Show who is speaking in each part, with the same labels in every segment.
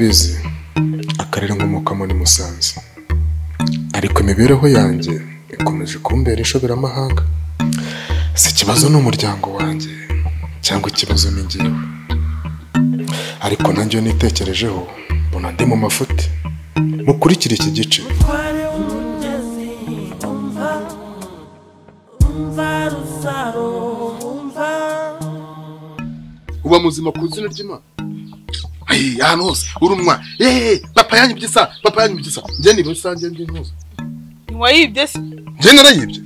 Speaker 1: mubizi, akarere nkomokamo ni Musanze, ariko imibereho yanjye ikomeje kumbera inshoberamahanga. Si ikibazo n'umuryango wanjye cyangwa ikibazo ni njyewe, ariko nanjye iyo nitekerejeho mbona ndi mu mafuti. Mukurikire iki gice. Uba muzima ku izina ry'Imana. Ay, ahantu hose urunwa. Papa yanyibye isa, papa yanyibye isa. Njye ni rusange ndi ntuza.
Speaker 2: Ntiwayibye se?
Speaker 1: Njye narayibye.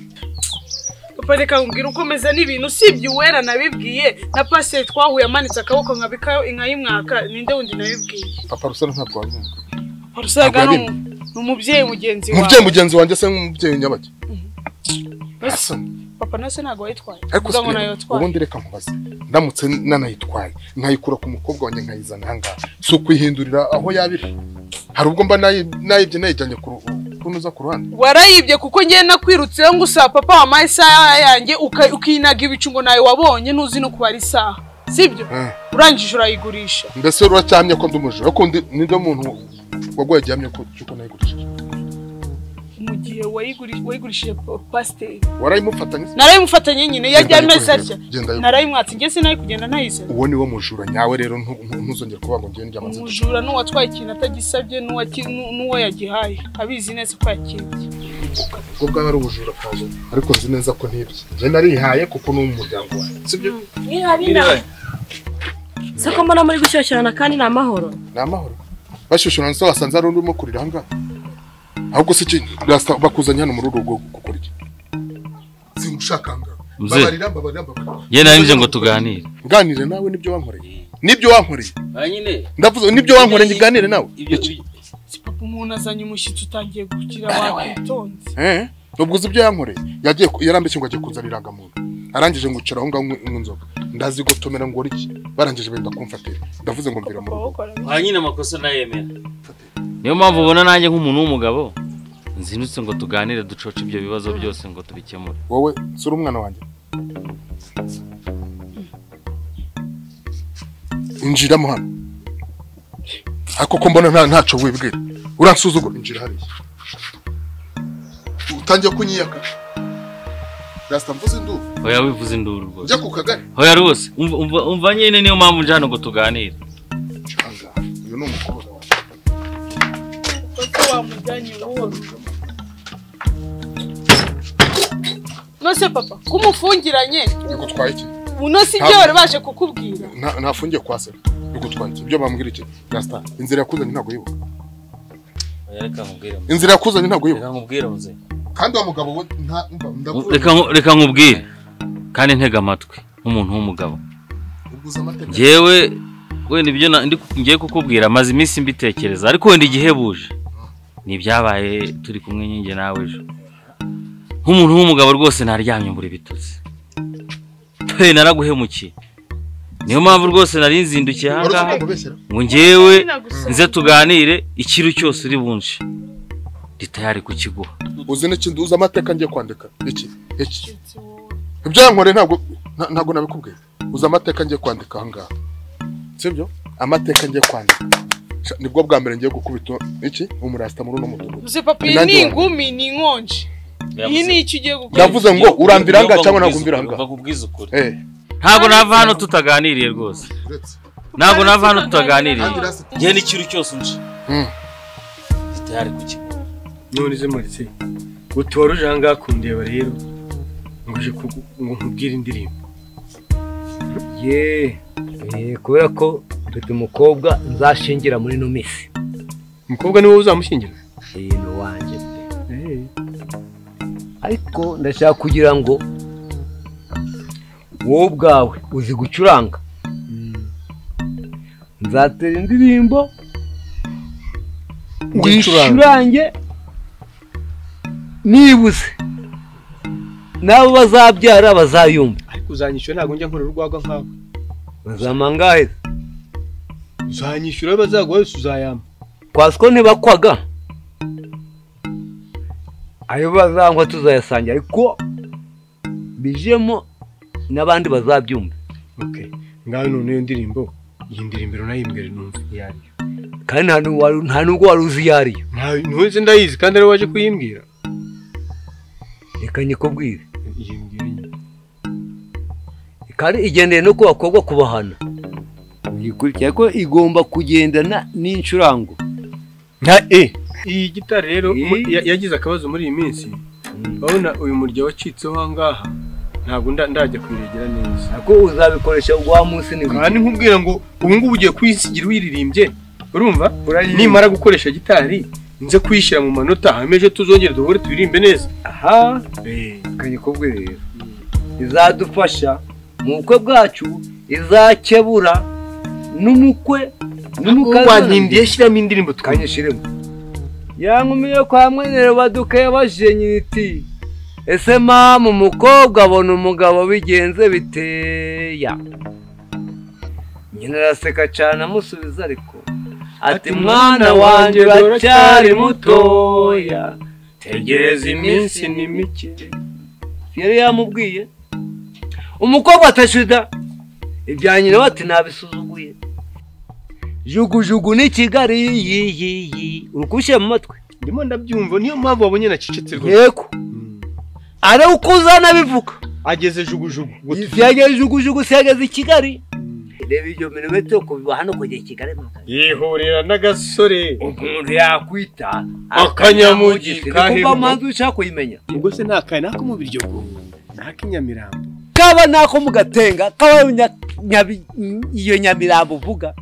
Speaker 2: Papa reka nkubwire uko meze n'ibintu usibye uwera nabibwiye na pasiteri twahuye amanitse akaboko nkabikayo inka y'umwaka, ninde wundi nabibwiye?
Speaker 1: Papa Rusaro ntabwo wabimubwiye.
Speaker 2: Papa Rusaro ni umubyeyi mugenzi wawe.
Speaker 1: Umubyeyi mugenzi wanjye se nk'umubyeyi nyabaki?
Speaker 2: Papa nase ntabwo wayitwaye.
Speaker 1: Ariko ubundi reka nkubaze, ndamutse nanayitwaye nkayikura ku mukobwa wanjye nkayizana aha ngaha, si ukwihindurira aho yabiri? Hari ubwo mba nayibye nayijyanye kunoza ku ruhande.
Speaker 2: Warayibye kuko ngiye nakwirutseho ngo usaba papa wampaye isaha yanjye ukinaga ibicu ngo nawe wabonye ntuzi no kubara isaha, sibyo? Urangije urayigurisha.
Speaker 1: Mbese uracyamye ko ndi umujura? Ariko ninde muntu waguhaye igihamya cy'uko nayigurishije?
Speaker 2: Mu gihe wayigurishije pasiteri.
Speaker 1: Warayimufatanye?
Speaker 2: Narayimufatanye nyine, yajya ameze atya. Narayimwatse, njye sinari kugenda ntayizana.
Speaker 1: Uwo ni wo mujura nyawe rero, ntuzongere kuvuga ngo njye ndyamaze.
Speaker 2: Umujura n'uwatwaye ikintu atagisabye n'uwo yagihaye, abizi neza ko yakibye.
Speaker 1: Ubwo bwaba ari ubujura bwawe, ariko nzi neza ko ntibye. Njye narihaye kuko ni umuryango wanjye, sibyo?
Speaker 3: Se ko mbona muri gushyoshyerana kandi ni amahoro?
Speaker 1: Ni amahoro. Bashyoshyerana se wasanze hari undi urimo kurira aha ngaha? Ahubwo se bakuzanye hano muri uru rugo gukora iki? Singushaka ngaho. Mbabarira, mbabarira, mbabarira.
Speaker 4: Njye nari ngo tuganire.
Speaker 1: Nganire nawe nibyo wankoreye. Nibyo wankoreye.
Speaker 4: Nyine.
Speaker 1: Ndavuze nibyo wankoreye nganire nawe.
Speaker 2: Si papa umuntu azanye umushyitsi utangiye gukira wakitonze.
Speaker 1: Ubwo uzi ibyo yankoreye? Yagiye yarambeshye ngo agiye kunzanira irangamuntu. Arangije ngucara aho ngaho nk'inzoga. Ndazigotomera ngo iki? Barangije benda kumfatira. Ndavuze ngo mvira mu rugo.
Speaker 4: Nyine amakosa nayemera. Niyo mpamvu ubona nanjye nk'umuntu w'umugabo nzinutse ngo tuganire ducoce ibyo bibazo byose ngo tubikemure.
Speaker 1: Wowe sura umwana wanjye. Injiramo hano. Ariko ko mbona ntaco wibwira. Uransuzugura, injira hariya. Utangiye kunyiyaka. Rasta mvuze induru.
Speaker 4: Oya wivuze induru rwose.
Speaker 1: Njya ku kagari.
Speaker 4: Oya rwose umva nyine niyo mpamvu nje hano ngo tuganire.
Speaker 1: Canga, uyu ni umukobwa wanjye.
Speaker 2: Nose papa kumufungiranye
Speaker 1: bigutwaye iki?
Speaker 2: Unose ibyo bari baje kukubwira.
Speaker 1: Ntafungiye kwa se. Bigutwaye iki? Ibyo bambwira iki? Rasta, inzira yakuzanye ntabwo yibuka.
Speaker 4: Reka nkubwire.
Speaker 1: Inzira yakuzanye ntabwo yibuka.
Speaker 4: Reka nkubwire muze.
Speaker 1: Kandi wa mugabo we
Speaker 4: reka nkubwire. Kandi ntega amatwi nk'umuntu w'umugabo. Njyewe wenda ibyo ngiye kukubwira maze iminsi mbitekereza, ariko wenda igihebuje ni ibyabaye turi kumwe nyinge nawe ejo. Nk'umuntu w'umugabo rwose naryamye mbura ibitotsi. Pe naraguhemukiye. Niyo mpamvu rwose nari nzindukiye aha ngaha ngo njyewe nze tuganire ikiru cyose uri bunce. Ndi tayari kukiguha.
Speaker 1: Uzi n'ikindi uzi amateka ngiye kwandika. Iki iki. Ibyo yankore ntabwo nabikubwiye. Uzi amateka ngiye kwandika aha ngaha. Sibyo? Amateka ngiye kwandika. Nibwo bwa mbere ngiye gukubita iki umurasta muri uno mudugudu.
Speaker 2: Uzi papa iyi ni ingumi ni inkonje. Iyi ni iki ugiye gukora?
Speaker 1: Ndavuze ngo urambira nga cyangwa ntabwo nga.
Speaker 4: Bakubwiza ukuri. Ntabwo nava hano tutaganiriye rwose. Ntabwo nava hano tutaganiriye. Ngiye n'ikiru cyose unje. Tayari kukiguha.
Speaker 5: None ze Maritse, utoruje aha ngaha kundeba rero nguje ngo nkubwire indirimbo.
Speaker 6: Ye, kubera ko mfite umukobwa nzashingira muri no misi.
Speaker 5: Umukobwa ni wowe uzamushingira?
Speaker 6: Ni wanjye pe. Ariko ndashaka kugira ngo wowe ubwawe uzi gucuranga. Nzatera indirimbo wicurange nibuze nabo bazabyara bazayumva.
Speaker 5: Ariko uzanyishyura ntabwo njya nkorera urwagwa nkawe.
Speaker 6: Bazamangahe?
Speaker 5: Uzanyishyura bazaguha yose uzayampa.
Speaker 6: Kwasiko ntibakwaga ayo bazangwa tuzayasangira, ariko bijemo n'abandi bazabyumva.
Speaker 5: Okay, ngaho none iyo ndirimbo iyi ndirimbo nayimbwira numva iyo ariyo.
Speaker 6: Kandi nta nubwo wari uzi iyo ariyo.
Speaker 5: Ntuzi ndayizi kandi ari waje kuyimbwira.
Speaker 6: Reka nyikubwire. Kandi igendeye no ku bakobwa kubahana. Uyikurikira ko igomba kugendana n'incurango.
Speaker 5: Nka E. Iyi gitari rero yagize akabazo muri iyi minsi. Urabona uyu murya wacitseho ahangaha. Ntabwo ndajya kuyiregera neza.
Speaker 6: Ako uzabikoresha wa munsi ni.
Speaker 5: Kandi nkubwira ngo ubu ngubu ugiye kuyisigira uyiririmbye. Urumva? Nimara gukoresha gitari nze kuyishyira mu manota hameje tuzongere duhure turirimbe neza.
Speaker 6: Aha. Kanyikubwire rero. Izadufasha mu bukwe bwacu, izakebura n'umukwe n'umukazi.
Speaker 5: Wantindiye shyiramo indirimbo
Speaker 6: tukanyishiremo. Yankumiye kwa mwenere baduka yabajije nyiti. Ese mama umukobwa abona umugabo bigenze biteya. Nyina araseka cyane amusubiza ariko ati mwana wanjye uracyari mutoya tegereza iminsi ni mike. Yari yamubwiye umukobwa atashida ibya nyina bati nabisuzuguye. Jugujugu ni Kigali yi uri kubishyira mu matwi.
Speaker 5: Ndimo ndabyumva niyo mpamvu wabonye nacecetse rwose.
Speaker 6: Yego. Ari uko uzanabivuga.
Speaker 5: Ageze jugujugu.
Speaker 6: Yageze jugujugu se yageze i Kigali. Reba ibyo birometero kuva hano kugera i Kigali.
Speaker 5: Yihurira n'agasore.
Speaker 6: Umuntu yakwita
Speaker 5: akanyamugi
Speaker 6: kahebwa. Kuba manzu ushaka kuyimenya.
Speaker 5: Ubwo se nakaye nako mu Biryogo. Naka Nyamirambo.
Speaker 6: Kaba nako mu Gatenga, kaba iyo Nyamirambo uvuga.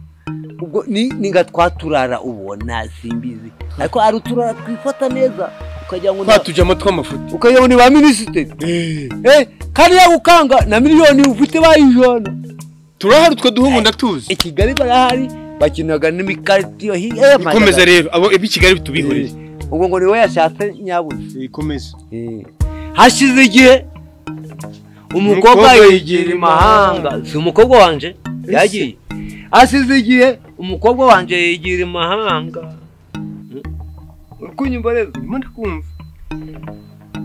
Speaker 6: Ubwo ni nga twaturara ubona simbizi. Ariko ari uturara twifata neza ukagira ngo
Speaker 5: twatuje amatwi amafuti.
Speaker 6: Ukagira ngo ni ba minisitiri. Kandi yagukanga na miliyoni ufite bayijana.
Speaker 5: Turahari utwo duhungu ndatuzi.
Speaker 6: I Kigali barahari bakinaga n'imikariti yo hiya.
Speaker 5: Ikomeza rero abo ibi Kigali bitubihoreye.
Speaker 6: Ubwo ngo niwe yashatse nyabuze.
Speaker 5: Ikomeza.
Speaker 6: Hashize igihe umukobwa yigira imahanga. Si umukobwa wanje yagiye. Hashize igihe umukobwa wanje yigira imahanga. Uri rero?
Speaker 5: Ndimo ndakumva.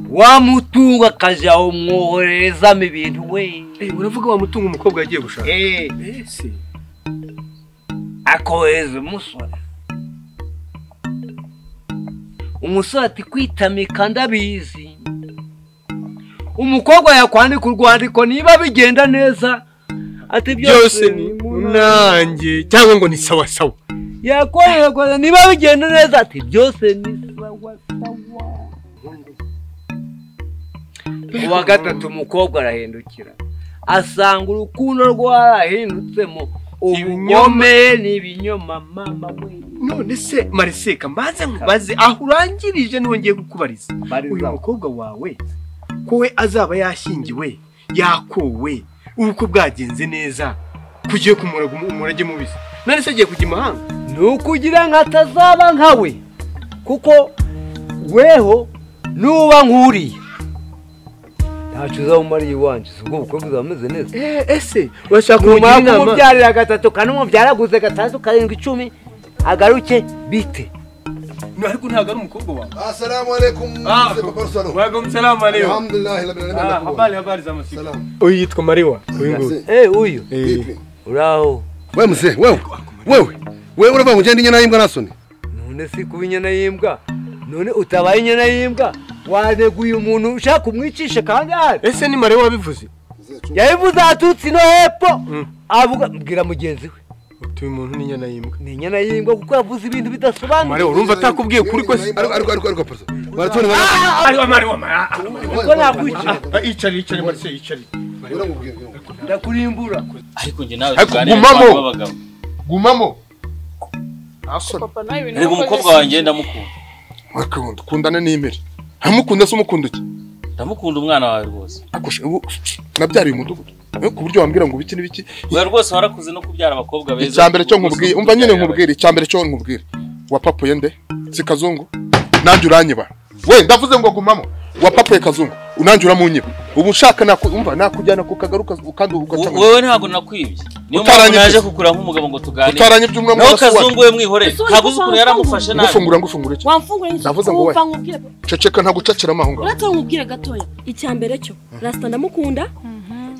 Speaker 6: Wamutunga akaja umwoherezamo ibintu we.
Speaker 5: Uravuga wamutunga umukobwa yagiye gushaka. Ese
Speaker 6: akohereza umusore. Umusore ati kwitamika ndabizi. Umukobwa yakwandika urwandiko niba bigenda neza ati
Speaker 5: byose ni munange cyangwa ngo ni sawa sawa.
Speaker 6: Yakohereza niba bigenda neza ati byose ni sawa sawa. Uwa gatatu umukobwa arahindukira asanga urukundo rwarahindutsemo ubugome n'ibinyoma mama we.
Speaker 5: None se Mariseka mbanze nkubaze aho urangirije nongeye kukubariza. Uyu mukobwa wawe ko we azaba yashyingiwe yakowe ubukwe bwagenze neza kugiye kumuraga umurage mubisi. None se agiye kujya imahanga?
Speaker 6: Ni ukugira ngo atazaba nkawe kuko weho nuba nkuriye ntacyo uzamumariye iwanje. Si ubwo bukwe buzaba bumeze neza.
Speaker 5: Ese urashaka kumugira inama?
Speaker 6: Kumubyarira gatatu kane umubyaraguze gatandatu karindwi 10 agaruke bite?
Speaker 5: Ariko ntabwo ari umukobwa wawe.
Speaker 7: Assalamu alaikum.
Speaker 5: Wa alaikum salam alaikum.
Speaker 7: Alhamdulillah rabbil alamin.
Speaker 5: Habari habari za masiku. Uyu yitwa Mariwa. Uyu nguyu.
Speaker 6: Uyu. Uraho.
Speaker 7: Wewe mzee, wewe. Wewe uravuga ngo ngende inyana y'imbwa nasone.
Speaker 6: None si kuba inyana y'imbwa. None utabaye inyana y'imbwa. Waneguye umuntu ushaka kumwicisha kandi ahari.
Speaker 5: Ese ni Mariwa wabivuze?
Speaker 6: Yabivuze atutsi no hepfo. Avuga mbwira mugenzi we.
Speaker 5: Utuye umuntu n'inyana y'imbwa.
Speaker 6: Ni inyana y'imbwa kuko yavuze ibintu bidasobanutse.
Speaker 5: Mariwa urumva atakubwiye kuri ko
Speaker 7: ariko pasa. Baratone
Speaker 5: Mariwa.
Speaker 6: Ko nakwica.
Speaker 5: Icari Marcel icari.
Speaker 6: Ndakurimbura.
Speaker 4: Ariko nge nawe tuganire n'abagabo.
Speaker 1: Gumamo.
Speaker 2: Papa nawe ibintu.
Speaker 4: Ariko umukobwa wanjye ndamukunda.
Speaker 1: Wakunda kundana n'imperi. Hamukunda se umukunda iki?
Speaker 4: Ndamukunda umwana wawe rwose.
Speaker 1: Akoshe nabyariye umudugudu. Ku buryo wambwira ngo biki n'ibiki.
Speaker 4: Wewe rwose warakuze no kubyara abakobwa beza.
Speaker 1: Icyambere cyo nkubwiye, umva nyine nkubwire, icyambere cyo nkubwire. Wapapuye nde? Si Kazungu. Nanjye uranyiba. We ndavuze ngo gumamo. Wapapuye Kazungu. Unanjye uramunyiba. Ubu ushaka umva nakujyana ku kagaruka kandi ugaca.
Speaker 4: Wewe ntabwo nakwibye. Niyo mpamvu naje kukura nk'umugabo ngo tuganire.
Speaker 1: Utaranyibye umwe
Speaker 4: mu Kazungu we mwihorere. Ntabwo uzi ukuntu yaramufashe nabi.
Speaker 1: Ngufungura iki?
Speaker 3: Wamfungura iki?
Speaker 1: Ndavuze ngo we. Ceceka ntagucacira amahunga.
Speaker 3: Uretse nkubwire gatoya. Icyambere cyo Rasta ndamukunda.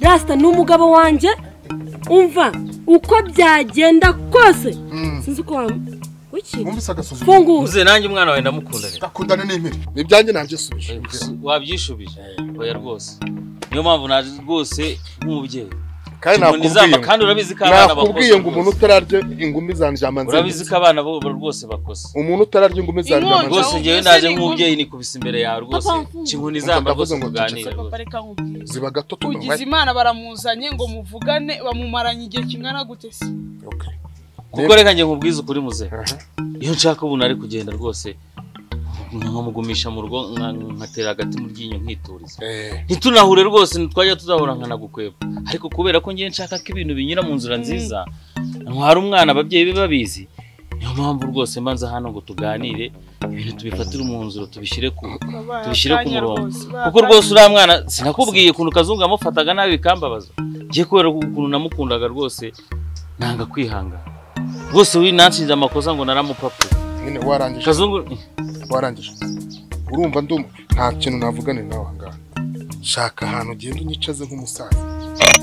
Speaker 3: Rasta ni umugabo wanjye. Umva uko byagenda kose. Sinzi uko Wiki.
Speaker 1: Wumvise agasuzuguro.
Speaker 3: Fungura.
Speaker 4: Muze nanjye umwana wawe ndamukunda rero.
Speaker 1: Ndakundana n'impiri. Nibyanjye nabyisubije.
Speaker 4: Wabyishubije. Oya rwose. Niyo mpamvu naje rwose nk'umubyeyi.
Speaker 1: Kandi nakubwiye.
Speaker 4: Kandi urabizi ko abana bakoze.
Speaker 1: Nakubwiye ngo umuntu utararya ingumi zanje amanze.
Speaker 4: Urabizi ko abana bo rwose bakoze.
Speaker 1: Umuntu utararya ingumi zanje amanze.
Speaker 4: Rwose ngewe naje nk'umubyeyi nikubise imbere yawe rwose. Inkoni zamba rwose tuganire.
Speaker 1: Ziba gato
Speaker 2: tuganire. Ugize Imana baramuzanye ngo muvugane bamumaranye igihe kingana gute se?
Speaker 1: Okay.
Speaker 4: Kuko reka nge nkubwize ukuri muze. Iyo nshaka ubu nari kugenda rwose nkamugumisha mu rugo nkatera agati mu ryinyo nkituriza. Ntitunahure rwose twajya tuzahura nkanagukweba. Ariko kubera ko ngiye nshaka ko ibintu binyura mu nzira nziza ntwara umwana ababyeyi be babizi. Niyo mpamvu rwose mbanza hano ngo tuganire ibintu tubifatire umwanzuro tubishyire ku murongo. Kuko rwose uriya mwana sinakubwiye ukuntu Kazungu amufataga nabi bikambabaza. Ngiye kubera ukuntu namukundaga rwose nanga kwihangana. Rwose winansinze amakosa ngo naramupapura.
Speaker 1: Nyine warangije.
Speaker 4: Kazungu
Speaker 1: warangije. Urumva ndumva nta kintu navugane nawe ngaha. Shaka ahantu ugenda unyicaze nk'umusaza.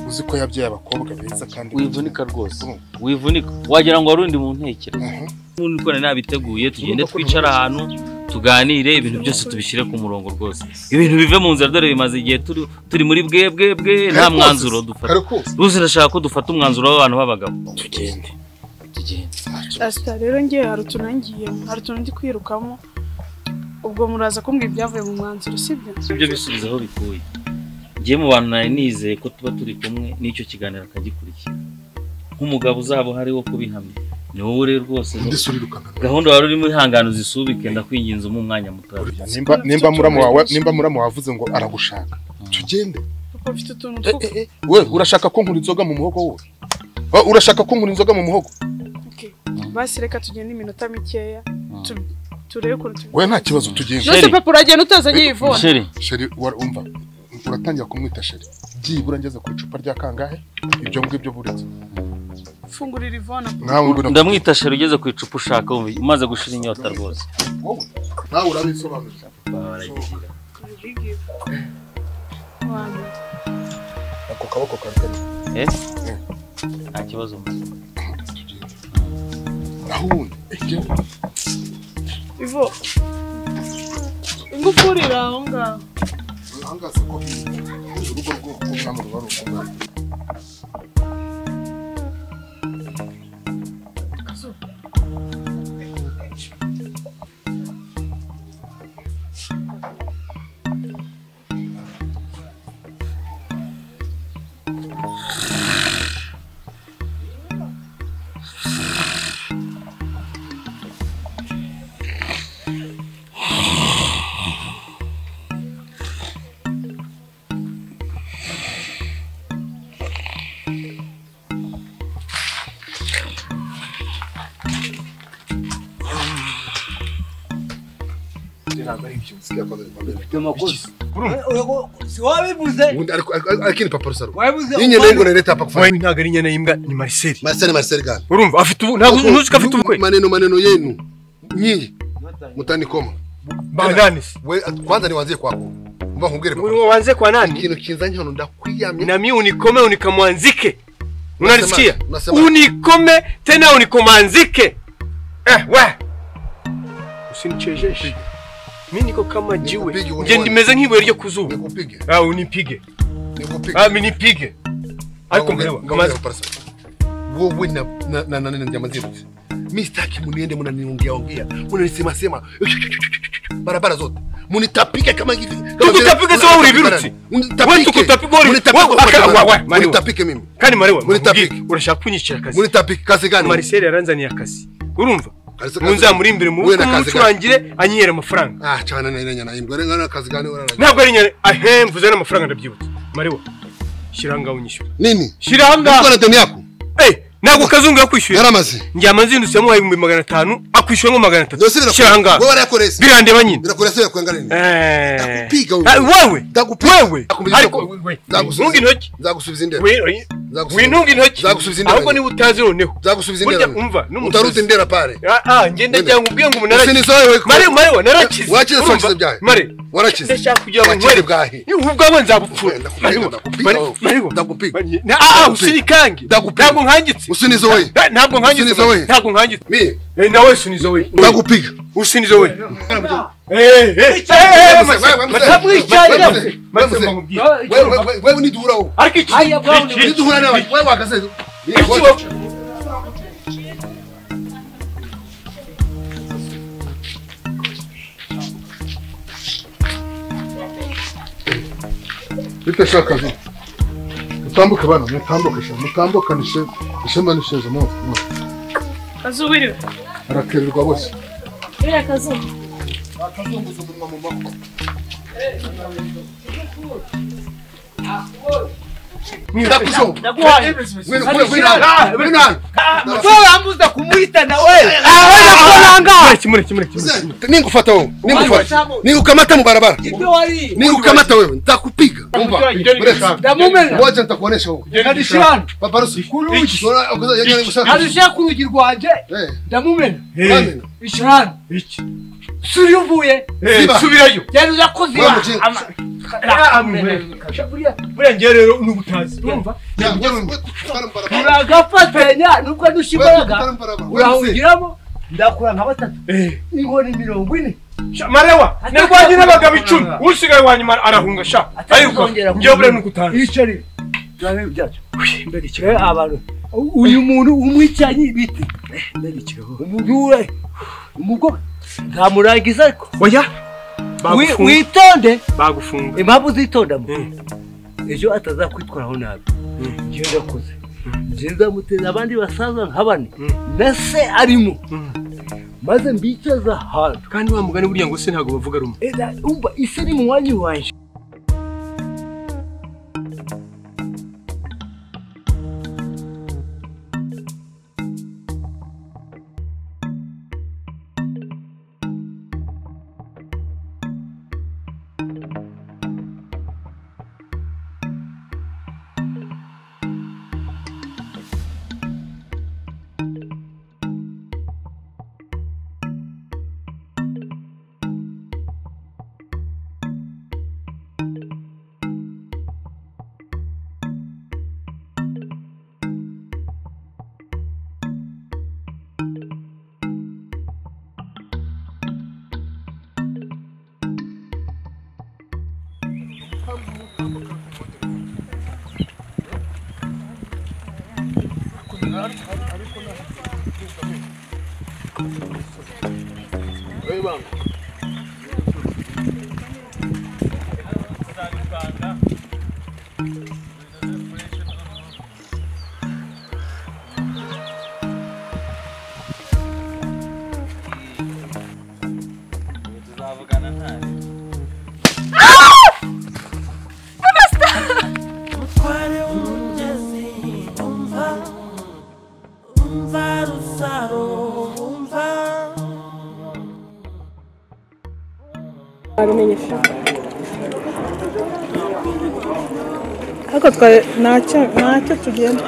Speaker 1: Uzi ko yabyaye abakobwa beza kandi
Speaker 4: wivunika rwose. Wivunika. Wagira ngo warundi mu ntekerezo. Umuntu uko nabiteguye tugende twicara ahantu tuganire ibintu byose tubishyire ku murongo rwose. Ibintu bive mu nzira dore bimaze igihe turi muri bwe nta mwanzuro dufata. Rwose ndashaka ko dufata umwanzuro w'abantu b'abagabo.
Speaker 1: Tugende.
Speaker 2: Rasta rero ngiye hari utuntu ngiyemo, hari utuntu ndi kwirukamo. Ubwo muraza kumbwira ibyavuye mu mwanzuro sibyo?
Speaker 4: Ibyo bisubiza aho bikuye. Ngiye mu bantu nari nizeye ko tuba turi kumwe n'icyo kiganiro akagikurikira. Nk'umugabo uzaba uhari wo kubihamya. Ni wowe rero rwose. Gahunda wari urimo ihangano zisubike ndakwinginze mu mwanya muto.
Speaker 1: Nimba muramu wavuze ngo aragushaka. Tugende.
Speaker 2: Papa mfite utuntu two.
Speaker 1: We urashaka ko nkura inzoga mu muhogo wowe? Urashaka ko nkura inzoga mu muhogo?
Speaker 2: Basi reka tugende iminota mikeya turebe ukuntu
Speaker 1: we nta kibazo tugende.
Speaker 2: Nose papa uragenda utazanye Yvonne.
Speaker 1: Sheri umva uratangira kumwita Sheri. Byibura ngeze ku icupa rya kangahe ibyo ngibyo buretse.
Speaker 2: Fungurira Yvonne.
Speaker 4: Ndamwita Sheri ugeze ku icupa ushaka umaze gushira inyota rwose.
Speaker 1: Wowe nawe urabisobanurira. Ako kaboko kari.
Speaker 4: Nta kibazo.
Speaker 1: Ahundi
Speaker 2: Ivo ingufurira aho ngaho
Speaker 1: ahangase ko urugo rwo kumwamura ruba rukomeye. Lakini papa Rusaro. Ninye lengo naleta hapa kufanya.
Speaker 5: Wewe ntabwo ari inyana y'imbwa ni Marcel.
Speaker 7: Marcel gani?
Speaker 5: Urumva afite ubu ntabwo ntuzi ko afite ubukwe.
Speaker 7: Maneno yenu. Nyinyi mutanikoma.
Speaker 5: Bandani.
Speaker 7: Wewe kwanza nianzie kwako. Umva nkubwire papa.
Speaker 5: Wewe uanze kwa nani?
Speaker 7: Ikintu kinzanye hano ndakwiyamye.
Speaker 5: Na mimi unikome unikamwanzike. Unanisikia? Unikome tena unikomanzike. We. Usinichezeshe. Mimi niko kama jiwe. Nje ndimeze nk'ibuye ryo kuzuba.
Speaker 7: Nikupige.
Speaker 5: Unipige.
Speaker 7: Nikupige.
Speaker 5: Mimi nipige. Ariko mbewa kamaze
Speaker 7: wowe na nyamazirutse. Mimi sitaki muniende mnaniongea ongea. Mnanisema sema barabara zote. Munitapike kama hivi.
Speaker 5: Tukutapike sio wewe birutsi. Wewe tukutapike wewe.
Speaker 7: Munitapike mimi.
Speaker 5: Kandi marewa.
Speaker 7: Munitapike.
Speaker 5: Urashaka kunyicira akazi.
Speaker 7: Munitapike kazi gani?
Speaker 5: Marcel yaranzaniye akazi. Urumva? Munzamurimbire mu mucurangire anyere amafaranga.
Speaker 7: Cyane na nyana imbwa ngana kazi gani uraranye.
Speaker 5: Ntabwo ari nyana mvuze n'amafaranga ndabyibutse. Marewa. Shiranga unyishyura.
Speaker 7: Nini?
Speaker 5: Shiranga.
Speaker 7: Ukora deni yako.
Speaker 5: Ntabwo Kazungu yakwishyuye.
Speaker 7: Yaramaze.
Speaker 5: Njye amanzindutse yamuhaye 500 akwishyuye nko 300. Shiranga.
Speaker 7: Wowe warakorese.
Speaker 5: Birandeba nyine.
Speaker 7: Birakorese yakwanga nini? Ndakupiga wewe.
Speaker 5: Wewe.
Speaker 7: Ndakupiga.
Speaker 5: Ariko ntungi intoki.
Speaker 7: Nzagusubiza indero.
Speaker 5: Winunga intoki. Ahubwo niba utazi noneho.
Speaker 7: Nzagusubiza indera.
Speaker 5: Burya umva
Speaker 7: n'umusazi. Utarudi indera pale.
Speaker 5: Ah, ngenda njya ngubwiye ngo umunara. Mare mare narakize.
Speaker 7: Wakize wakize byahe.
Speaker 5: Mare.
Speaker 7: Warakize.
Speaker 5: Ndashaka kugira ngo nkwere
Speaker 7: bwahe.
Speaker 5: Ni ubwawe nzabupfura.
Speaker 7: Marigo. Ndagupiga.
Speaker 5: Ah ah usinikange. Ntabwo nkangitse.
Speaker 7: Usinizoe.
Speaker 5: Ntabwo nkangitse. Ntabwo nkangitse.
Speaker 7: Mi.
Speaker 5: Nawe usinizoe.
Speaker 7: Ndagupiga.
Speaker 5: Usinizoe.
Speaker 7: Wewe niduhura wowe.
Speaker 5: Ariko iki?
Speaker 7: Niduhura nawe. Wewe wakase. Bite shaka zo. Mutambuke bana, mutambuke sha, mutambukanishe ishema n'ishezo mu.
Speaker 2: Kazuwiriwe.
Speaker 7: Arakererwa bose.
Speaker 3: Uriya kazungu.
Speaker 7: Akazunguza umunwa mu maboko.
Speaker 6: Ambuza kumuhitana wewe.
Speaker 7: Ningufata wewe, ningufata. Ningukamata mu barabara. Ningukamata wewe, nitakupiga.
Speaker 6: Ndamumena.
Speaker 7: Ngoja nitakuonesha huko. Papa Rusi.
Speaker 6: Hadishira ku rugi rwanje. Ndamumena. Ishirano.
Speaker 5: Iki.
Speaker 6: Suri uvuye.
Speaker 5: Subirayo.
Speaker 6: Genda uza kuziba.
Speaker 5: Buriya ngewe rero n'ubutazi. Urumva?
Speaker 6: Uragafatanya nubwo ndusha imbaraga. Urahungiramo ndakura nka batatu. Inkoni 40.
Speaker 5: Marewa, narwanye n'abagabo 10. Usigaye wa nyuma arahunga sha. Ariko ngewe buriya n'ukutazi.
Speaker 6: Icari. Turabe byacu. Mbere ikiro abantu. Uyu muntu umwicanyi biti. Mbere ikiro. Umuntu ure. Umugabo ntamurangiza ariko.
Speaker 5: Oya.
Speaker 6: Witonde.
Speaker 5: Bagufunga.
Speaker 6: Impamvu uzitondamo. Ejo atazakwitwaraho nabi. Ngewe ndakoze. Ngewe nzamuteza abandi basaza nka bane. Na se arimo. Maze mbicaza ahantu.
Speaker 5: Kandi wa mugani buriya ngo se ntabwo bavuga rumwe.
Speaker 6: Umva ise ni muwanyi wanje.
Speaker 2: Ariko twari ntacyo tugenda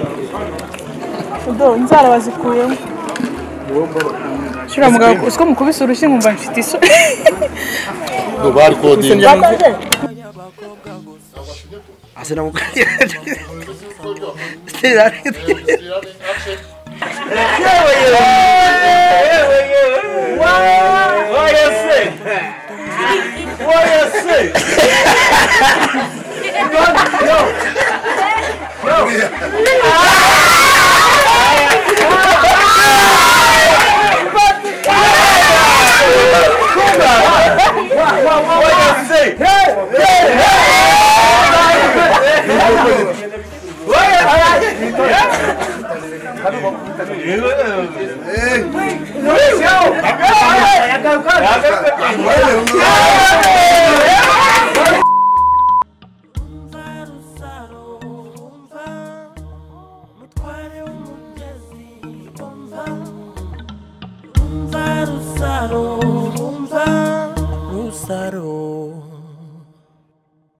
Speaker 2: udo inzara bazikuyemo shira mugabo usiko mukubise urushyi nkumva mfite isoni
Speaker 7: do bari kodinga
Speaker 6: asena
Speaker 7: Hey.